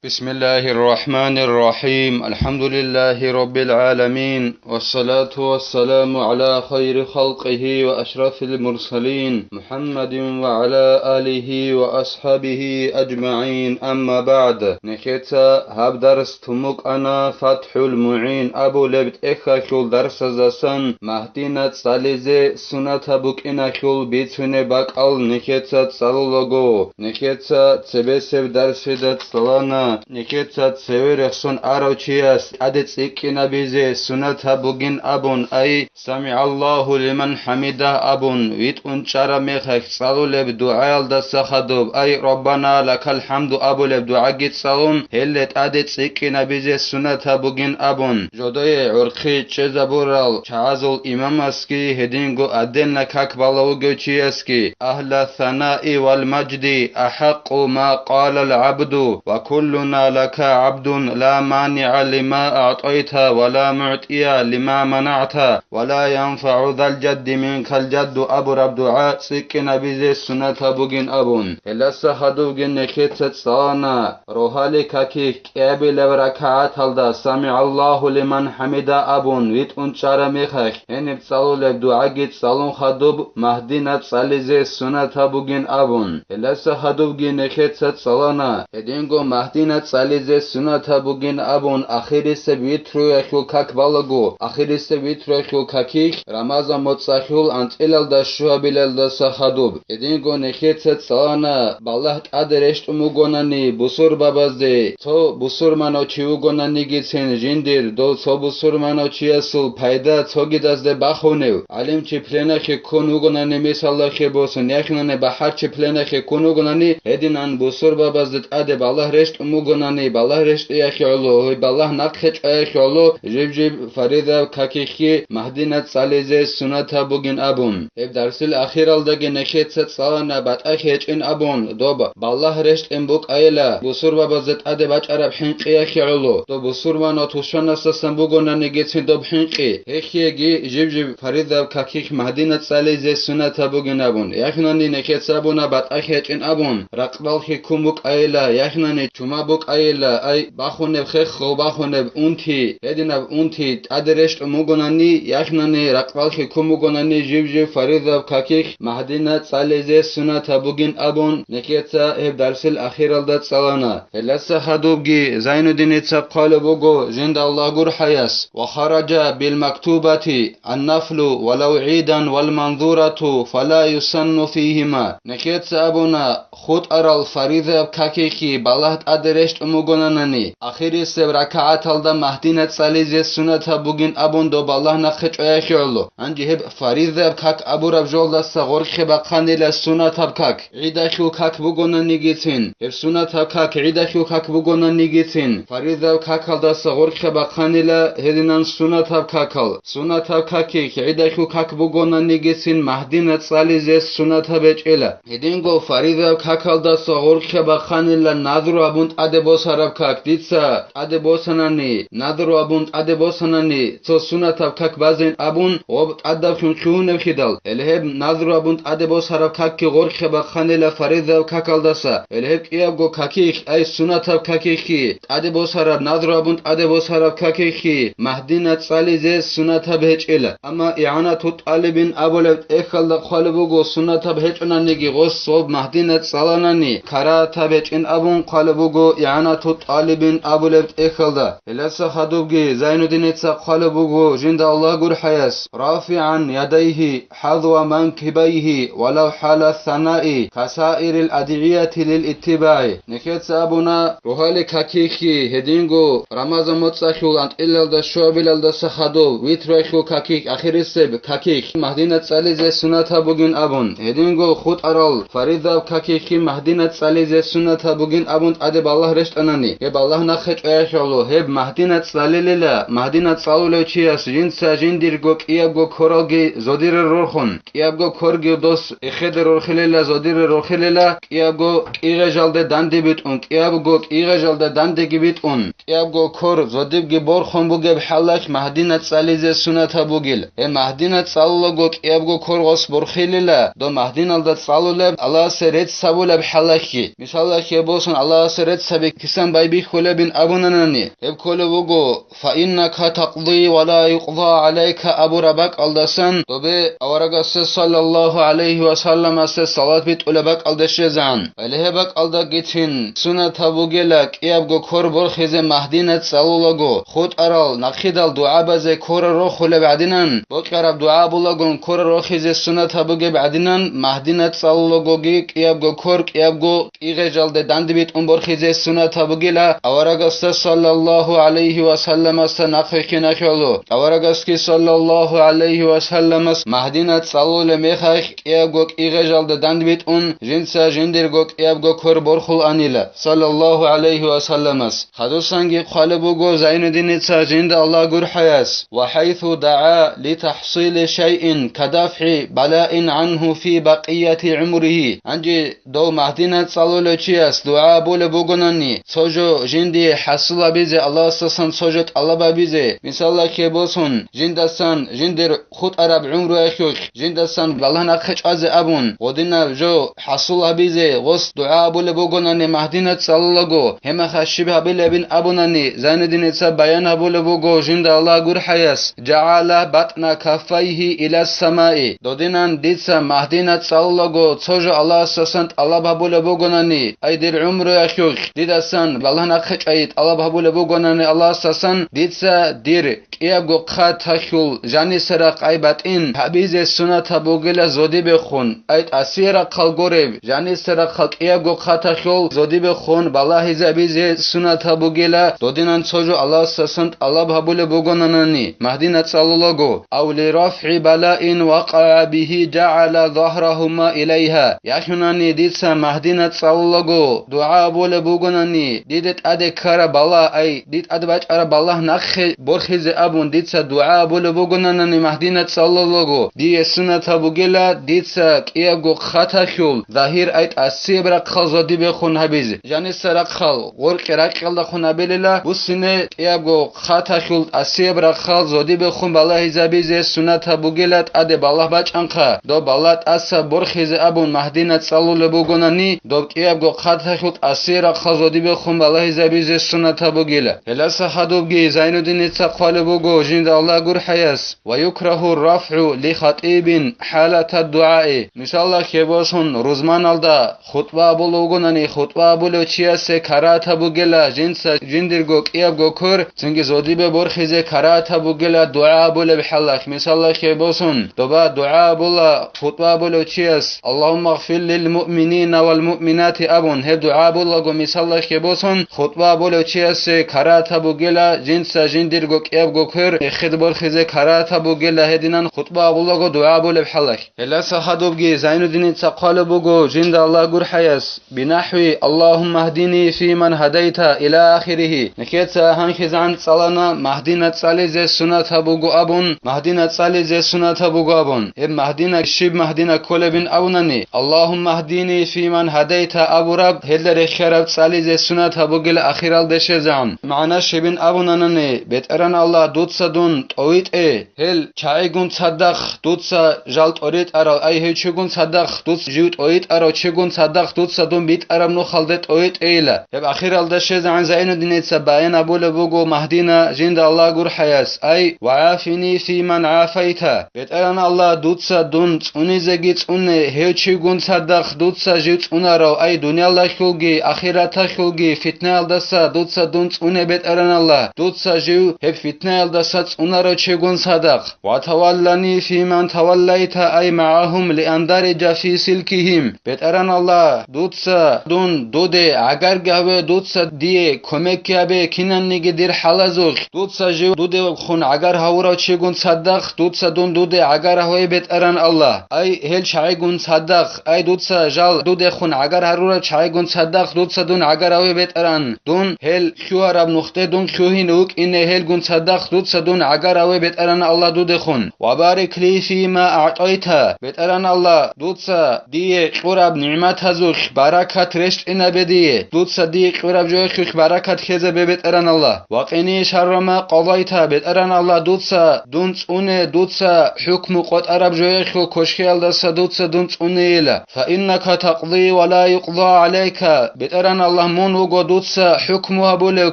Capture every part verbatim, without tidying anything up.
بسم الله الرحمن الرحيم. الحمد لله رب العالمين. والصلاة والسلام على خير خلقه وأشرف المرسلين محمد وعلى آله وأصحابه أجمعين. أما بعد. Нехеца гьаб дарс тумукъана ФатхӀул МугӀин абулеб тӀехьалъул дарсаздасан Магьдина цӀализе сунатаб букӀиналъул бицунеб бакӀал нехеца цӀалулаго. Нехеца цебесеб дарсида цӀалана, нехеца цеве рехсон арав чияс тӀаде цӀикӀкӀинабизе сунатаб бугин абун, ай, «СамигӀаллагьу лиман хӀамидагь» абун, витӀун чӀараб мехалъ цӀалулеб дугӀаялдаса хадуб, ай, «Раббана лакал хӀамду» абулеб дугӀаги цӀалун, гьеле тӀаде цӀикӀкӀинабизе сунатаб бугин абун, жодое гӀурхъи чӀезабурал чагӀазул имамасги гьединго гьадинаб как балев вугев чиясги: «Агьла ссанаи вал мажди, ахӀакъу ма къалал гӀабду, ва куллуна лака гӀабдун, ла манигӀа лима агӀтайта, ва ла мугӀтӀия лима манагӀта, ва ла янфагӀу зал жадди минкал жадду» абураб дугӀа цӀикӀкӀинабизе сунатаб бугин абун. Гьелдаса хадубги нехеца цӀалана, рогьалил какихь кӀиабилеб ракагӀаталда «СамигӀаллагьу лиман хӀамидагь» абун, витӀун чӀараб мехалъ, гьениб цӀалулеб дугӀаги цӀалун хадуб Магьдина цӀализе сунатаб бугин абун. Гьелдаса хадубги нехеца цӀалана, гьединго Магьдина цӀализе сунатаб бугин абун, ахирисеб витруялъул как балаго, ахирисеб витруялъул какихь Рамазан моцӀалъул анцӀилалда щуабилалдаса хадуб. Гьединго нехеца цӀалана, балагь тӀаде рещтӀун бугонани бусурбабазде, цо бусурманав чи вугонанигицин жиндир, дов цо бусурманав чиясул пайда цогидазде бахунев, гӀалимчи пленахъе ккун вугонани, мисалалъе босун, яхинани бахӀарчи пленахъе ккун вугонани, гьединан бусурбабазде тӀаде балагь рещтӀун бугонани, балагь рещтӀиялъе гӀоло, гьеб балагь нахъе чӀваялъе гӀоло, жиб-жиб фаризаб какихьги Магьдина цӀализе сунатаб бугин абун. Гьеб дарсил ахиралдаги нехеца цӀалана, батӀа гьечӀин абун, доб балагь рещтӀин букӀайила бусурбабазда тӀаде бачӀараб хӀинкъиялъе гӀоло, доб бусурманав тушанасдасан бугонанигицин доб хӀинкъи, гьехиеги жиб-жиб фаризаб какихь Магьдина цӀализе сунатаб бугин абун, яхинани нехеца абуна, батӀа гьечӀин абун, ракъбалхъи ккун букӀайила, яхинани чума букӀайила, ай, бахунеб хехго бахунеб унти, гьединаб унти тӀаде рещтӀун бугонани, яхинани ракъбалхъи ккун бугонани, жиб-жиб фаризаб какихь Магьдина цӀализе сунатаб бугин абун, нехеца гьеб дарсил ахиралда цӀалана. Гьелдаса хадубги Зайнуддиница хъвалеб буго жинда Аллагь гурхӀаяс: «Ва хараджа бил мактубати, аннафлу, валав гӀидан, вал манзурату, фала юсанну фигьима». Нехеца абуна, хутӀарал фаризаяб какихьи балагь тӀаде рещтӀун бугонанани, ахирисеб ракагӀаталда Магьдина цӀализе сунатаб бугин абун доб балагь нахъе чӀваялъе гӀоло. Гьанже гьеб фаризаяб как абураб жолдаса гъоркье бахъанила сунатаб как, гӀидалъул как бугонанигицин, гьеб сунатаб как гӀидалъул как бугонанигицин, фаризаяб какалдаса гъоркье бахъанила гьединан сунатаб какал. Сунатаб какихь гӀидалъул как бугонанигицин Магьдина цӀализе сунатаб гьечӀила. Гьединго фаризаяб какалдаса гъоркье бахъанила назру гьабун тӀаде босараб как, дица тӀаде босанани, назру гьабун тӀаде босанани, цо сунатаб как базейин абун, гъоб тӀадаблъун лъугьунеб хидал, гьеле гьеб назру гьабун тӀаде босараб какги гъоркье бахъанила фаризаяб какалдаса, гьеле гьеб кӀиябго какихь, ай сунатаб какихьги, тӀаде босараб, назру гьабун тӀаде босараб какихьги Магьдина цӀализе сунатаб гьечӀила. Амма ИгӀанату тӀалибин абулеб тӀехьалда хъвалеб буго, сунатаб гьечӀонаниги гъос гъоб Магьдина цӀаланани карагьатаб гьечӀин абун хъвалеб буго ИгӀанату тӀалибин абулеб тӀехьалда. Гьелдаса хадубги Зайнуддиница хъвалеб буго жинда Аллагь гурхӀаяс: «РафигӀан ядайгьи хӀазва манкибайгьи, валав хӀала санаи, касаирил адгӀияти лил иттибагӀи». Нехеца абуна, рогьалил какихьи, гьединго Рамазан моцӀалъул анкьилалда щуабилалдаса хадуб, витруялъул какихь, ахирисеб какихь, Магьдина цӀализе сунатаб бугин абун, гьединго хутӀарал фаризаяб какихьи Магьдина цӀализе сунатаб бугин абун тӀаде балагь рещтӀанани, гьеб балагь нахъе чӀваялъе гӀоло, гьеб Магьдина цӀалилила, Магьдина цӀалулев чияс жинца жиндирго кӀиябго коралги зодире рорхун, кӀиябго корги дос эхеде рорхилила, зодире рорхилила, кӀиябго кӀигъежалде данде битӀун, кӀиябго кӀигъежалде дандеги битӀун, кӀиябго кор зодибги борхун бугеб хӀалалъ Магьдина цӀализе сунатаб бугил. Гьеб Магьдина цӀалулаго кӀиябго кор гъос борхилила, доб Магьдиналда цӀалулеб Аллагьасе рецц гьабулеб хӀалалъги. Мисалалъе босун, Аллагьасе рецц таби кисан байбихьулебин абунанани, гьеб кколеб буго, «Фаиннака такъди ва ла юкъда гӀалайка» абураб бакӀалдасан добе аварагасда саллаллагьу гӀалайгьи ва салламасда салат битӀулеб бакӀалде щвезегӀан. Гьале гьеб бакӀалдагицин сунатаб бугела кӀиябго кор борхизе Магьдина цӀалулаго, хутӀарал нахъидал дугӀабазе кора рохулеб гӀадинан, бокьараб дугӀа булагун кора рохизе сунатаб бугеб гӀадинан, Магьдина цӀалулагоги кӀиябго кор кӀиябго кӀигъежалде дандбитӀун борхизе сунатаб бугила аварагасда саллаллагьу гӀалайгьи ва салламасда нахъвихьиналъулъ. Аварагасги саллаллагьу гӀалайгьи ва салламас Магьдина цӀалулеб мехалъ кӀиябго кӀигъежалда дандбитӀун, жинца жиндирго кӀиябго кор борхулаанила, саллаллагьу гӀалайгьи ва салламас. Хадусанги хъвалеб буго Зайнуддиница жинда Аллагь гурхӀаяс: «Ва хӀайсу дагӀа ли тахӀсили шайин ка дафгӀи балаин гӀангьу фи бакъияти гӀумригьи». Гьанже дов Магьдина цӀалулев чияс дугӀа абулеб бугонани, цо жо жиндие хӀасул гьабизе, Аллагьасдасан цо жо тӀалаб гьабизе, мисалалъе босун, жиндасан жиндир хутӀараб гӀумруялъулъ жиндасан балагь нахъе чӀвазе абун, гъодинаб жо хӀасул гьабизе гъос дугӀа абулеб бугонани Магьдина цӀалулаго, гьеб мехалъ щиб гьабилебин абунани, Зайнуддиница баян гьабулеб буго жинда Аллагь гурхӀаяс: «ЖагӀала батӀна каффайгьи ила самаи». Додинан дица Магьдина цӀалулаго цо жо Аллагьасдасан тӀалаб гьабулеб бугонани, ай дир гӀумруялъулъ дидасан балагь нахъе чӀвай тӀалаб гьабулеб бугонани Аллагьасдасан, дица дир кӀиябго хъаталъул жанисерахъ ай батӀин гьабизе сунатаб бугила зодибехун, ай тӀасияб рахъал гуреб, жанисерахъал кӀиябго хъаталъул зодибехун балагьизабизе сунатаб бугила, додинан цо жо Аллагьасдасан тӀалаб гьабулеб бугонанани, Магьдина цӀалулаго, ав ли рафгӀи балаин вакъагӀа бигьи жагӀала загьрагьума илайгьа. Ялъунани дица Магьдина цӀалулаго дугӀа абулеб бугонани, дида тӀаде ккараб балагь, ай, дида тӀаде бачӀараб балагь нахъе борхизе абун дица дугӀа абулеб бугонанани Магьдина цӀалулаго, дие сунатаб бугила дица кӀиябго хъаталъул загьир, ай тӀасияб рахъал зодибехун гьабизе. Жаниса рахъал гъоркье ракьалдахун гьабилила буссине кӀиябго хъаталъул тӀасияб рахъал зодибехун балагьизабизе сунатаб бугила тӀаде балагь бачӀанхъа, доб балагь тӀаса борхизе абун Магьдина цӀалулеб бугонани, доб кӀиябго хъаталъул тӀасияб рахъал зодибехун балагьизабизе сунатаб бугила. Гьеласа хадубги Зайнуддиница хъвалеб буго жинда Аллагь гурхӀаяс: «Ва юкрагьу рафгӀу ли хатӀибин хӀалатад дугӀаи». Мисалалъе босун, рузманалда хутӀба абулев вугонани, хутӀба абулев чиясе карагьатаб бугела жинца жиндирго кӀиябго квер цинги зодибе борхизе карагьатаб бугела дугӀа абулеб хӀалалъ. Мисалалъе босун, доба дугӀа абула хутӀба абулев чияс: «Аллагьумма гъфир лил муъминина вал муъминати», – абун, гьеб дугӀа абулаго, мисалалъе босун, хутӀба абулев чиясе карагьатаб бугела жинца жиндирго кӀиябго квер эхед борхизе карагьатаб бугела гьединан хутӀба абулаго дугӀа абулеб хӀалалъ. Гьеласа хадубги Зайнуддиница хъвалеб буго жинда Аллагь гурхӀаяс: «БинахӀви Аллагьумма гьдини фи ман гьадайта» ила ахирихи. Нехеца гьанхизегӀан цӀалана Магьдина цӀализе сунатаб буго абун, Магьдина цӀализе сунатаб буго абун. Гьеб Магьдина щиб Магьдина кколебин абунани, «Аллагьумма гьдини фи ман гьадайта» абураб, гьелда рехиараб цӀализе сунатаб бугел ахиралде щвезегӀан. МагӀна щибин абунанани, БетӀеран Аллагь, дуца дун тӀовитӀе, гьел чагӀигун цадахъ дуца жал тӀоритӀарал, ай гьев чигун цадахъ дуца жив тӀоритӀарав чигун цадахъ дуца дун битӀараб нухалде тӀоритӀейила. Гьеб ахиралда щвезегӀан Зайнуддиница баян абулеб буго Магьдина жинда Аллагь гурхӀаяс, ай: «Ва гӀафини фи ман гӀафайта». БетӀеран Аллагь, дуца дун цӀунизеги цӀуне, гьев чигун цадахъ дуца жив цӀунарав, ай дуниялалъулги ахираталъулги фитнаялдаса дуца дун цӀуне, БетӀеран Аллагь, дуца жив гьеб фитнаялдаса цӀунарав чигун цадахъ. «Ва таваллани фи ман таваллайта», ай магӀагьум лиандариджа фи силкихьим. БетӀеран Аллагь, дуца дун дуде гӀагарги гьаве, дуца дие кумекги гьабе кинанниги дир хӀалазулъ, дуца жив дудехун гӀагар гьавурав чигун цадахъ, дуца дун дуде гӀагар гьаве, БетӀеран Аллагь. Ай гьел чагӀигун цадахъ, ай дуца жал дудехун гӀагар гьарурав чагӀигун цадахъ дуца дун гӀагар гьаве, БетӀеран. Дун гьел лъугьараб нухде дун лъугьине вукӀине гьелгун цадахъ дуца дун гӀагар гьаве, БетӀеран Аллагь, дудехун. «Ва барик ли фи ма аътӀайта», БетӀеран Аллагь, дуца дие кьураб нигӀматазулъ баракат рещтӀинабе дие, дуца дие кьураб жоялъулъ баракат лъезабе, БетӀеран Аллагь. «Ва къини шарра ма къадайта», БетӀеран Аллагь, дуца дун цӀуне, дуца хӀукму къотӀараб жоялъул кошкиялдаса дуца дун цӀунейила. «Фа иннака такъди ва ла юкъда гӀалайка», БетӀеран Аллагь, мун вуго дуца хӀукму гьабулев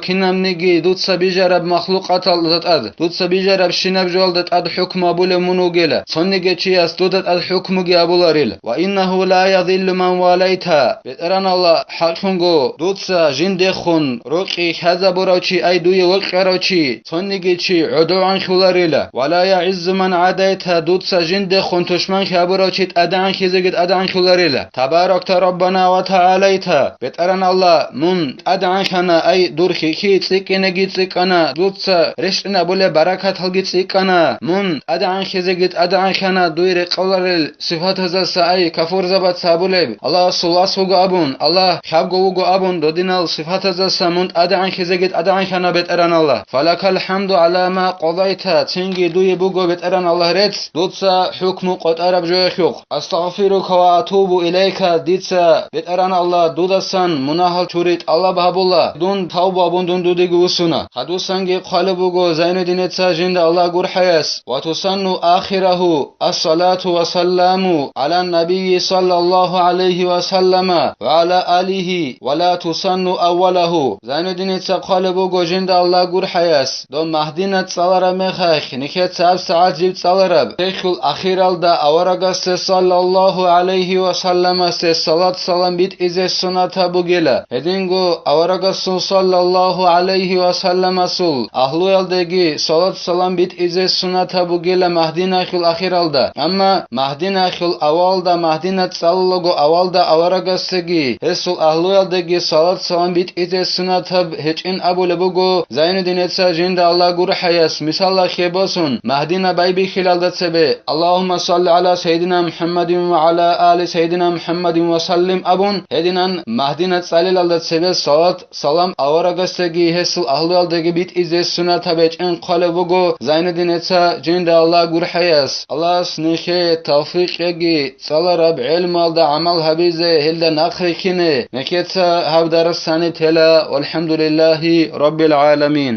кинабниги дуца бижараб махлукъаталда тӀад, дуца бижарабщинаб жоялда тӀад хӀукму гьабулев мун вугила. Цониги чияс дуда тӀад хӀукмуги гьабуларил. Ва иннагьу ла язиллу ман валайта, БетӀеран Аллагь, хӀакълъунго дуца жиндехун рокьи хьазабурав чи, ай дуе вокьарав чи, цониги чи гӀодовгӀанхьуларила. Ва ла ягӀиззу ман гӀадайта, дуца жиндехун тушманхъи гьабурав чи тӀадегӀанхъизеги тӀадегӀанхьуларила. Табаракта Раббана ва тагӀалайта, БетӀеран Аллагь, мун тӀадегӀанхъана, ай дур хихьи цӀикӀкӀинеги цӀикӀкӀана, дуца рещтӀинабулеб баракаталги цӀикӀкӀана, мун тӀадегӀанхъизеги тӀадегӀанхъана, дуе рекъоларел сифатазаса, ай кафурзабаца гьабулеб, Аллагьасул вас вуго абун, Аллагь хабго вуго абун, додинал сифатазаса мун тӀадегӀанхъизеги тӀадегӀанхъана, БетӀеран Аллагь. Фалакал хӀамду гӀала ма къадайта, цинги дуе буго, БетӀеран Аллагь, рецц дуца хӀукму къотӀараб жоялъухъ. Астагъфирука ва атубу илайка, дица, БетӀеран Аллагь, дудасан мунагьал чури тӀалаб гьабула, дун тавба гьабун дун дудеги вуссуна. Гьадусанги хъвалеб буго Зайнуддиница, жинда Аллагь гурхӀаяс, ва тусанну ахирагьу, ассалату ва салламу гӀала набийи саллаллагьу гӀалайгьи ва саллама ва гӀала алигьи, ва ла тусанну аввалагьу. Зайнуддиница хъвалеб буго жинда Аллагь гурхӀаяс, дов Магьдина цӀалараб мехалъ, нихьеца гьабсагӀат жиб цӀалараб, гьелъул ахиралда аварагасде саллаллагьу гӀалайгьи ва салламасде салат-салам битӀизе суннатаб бугила. Гьединго аварагасул саллаллагьу гӀалайгьи ва салламасул агьлуялдеги салат-салам битӀизе суннатаб бугила Магьдиналъул ахиралда. Амма Магьдиналъул авалда, Магьдина цӀалулаго авалда аварагасдеги гьесул агьлуялдеги салат-салам битӀизе суннатаб гьечӀин абулеб буго Зайнуддиница, жинда Аллагь гурхӀаяс, мисалалъе босун, Магьдина байбихьилалда цебе, Аллагьумма салли гӀала Сайидина МухӀаммадин ва гӀала али Сайидина МухӀаммадин ва саллим абун, гьединан Магьдина цӀалилалда цебе салат-салам аварагасдеги гьесул агьлуялдеги битӀизе суннатаб гьечӀин хъвалеб буго Зайнуддиница, жинда Аллагь гурхӀаяс. Аллагьас нехее тавфикъ кьеги, цӀалараб гӀелмуялда гӀамал гьабизе, гьелда нахъ рихьине. Нехеца гьаб дарс гьаниб тела. ВалхӀамдулиллагьи раббил гӀаламин.